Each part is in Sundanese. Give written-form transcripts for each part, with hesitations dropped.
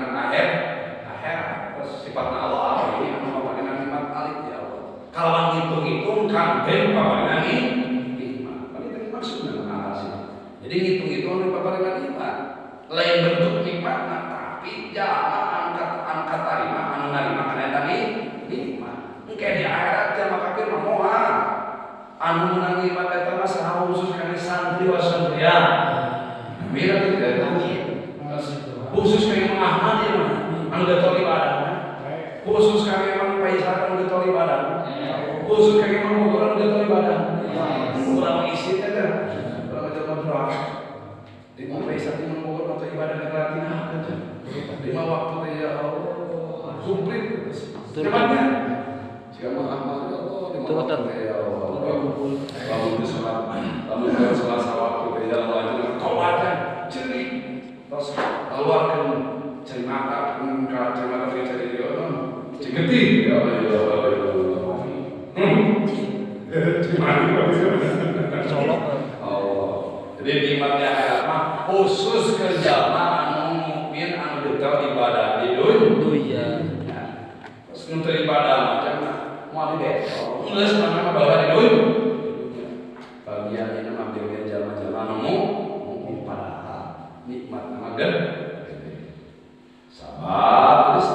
nikmat akhir akhirat. Terus sifatna Allah apa ini anu paparina nikmat alit ya Allah. Kalawan ngitung-ngitung kangge paparina nikmat. Kan itu maksudna sih. Jadi ngitung-ngitung anu paparina nikmat. Lain bentuk nikmatna tapi jalma angkat tarima anu narima kana eta nikmat. Engke di akhirat jalma kafir mah moal. Anu meunang nikmat eta mah saha khusus kana santri wa santriah. Mira teh eta khusus kana Imam Ahmad ieu mah anu getol ibadahna. Khusus kana Imam Faisal anu getol ibadahna. Khusus kana Imam Bogor anu getol ibadahna. Urang isi teh teh. Urang jelema doa. Imam Faisal Imam Bogor atau ibadah latihan aja. 5 waktu teh ya Allah. Komplit. Cepatnya. Siapa Ahmad ya Allah, 5 waktu teh ya Allah. Lamun salat, lamun salat waktu teh ya Allah tobatnya cerik. Terus keluarkan cari mata, cari mata cari ya Allah. Cegeti ya Allah ya Allah ya Allah. Colok. Allah. Jadi nikmatnya akhirat mah khusus ke jalma anu mukmin anu detail ibadah di dunia. Terus nu teu ibadah macam moal dibeto. Geus mah bawa di dunia. Bagian ini mah bagian jalma-jalma anu mukmin padahal nikmat mah gede. Sabar terus.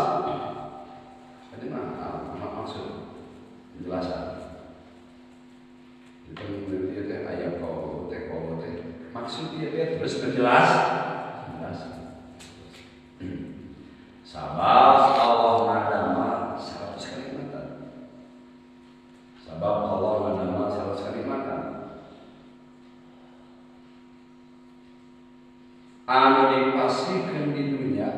Ini mah maksud penjelasan. Itu menurut teh ayam kau teh kau teh maksud dia teh terus penjelas jelas. Sabab Allah ngadamel 100 kenikmatan. Sabab Allah ngadamel 100 kenikmatan. Anu dipasihkeun di dunia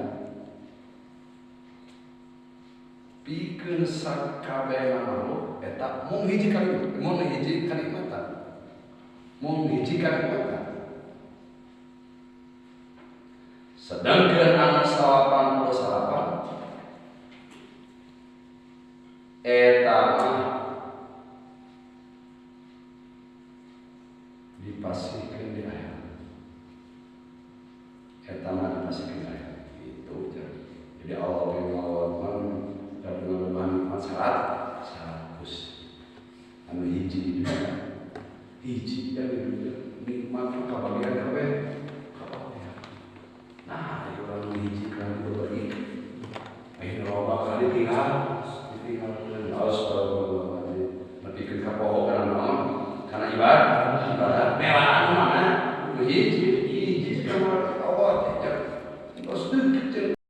pikeun sakabehna makhluk eta mung hiji kalimat, mung hiji kanikmatan. Mung hiji kanikmatan. Sedangkan anu 89 eta mah dipasihkeun di akhirat. Eta mah dipasihkeun di akhirat. Itu jadi Allah teh ngalawan dan nikmat 100 anu hiji di dunia. Hiji ya di dunia nikmat kabagian kabeh kabagian. Nah, ieu urang hiji kan berbagi. Ayeuna loba kali tinggal.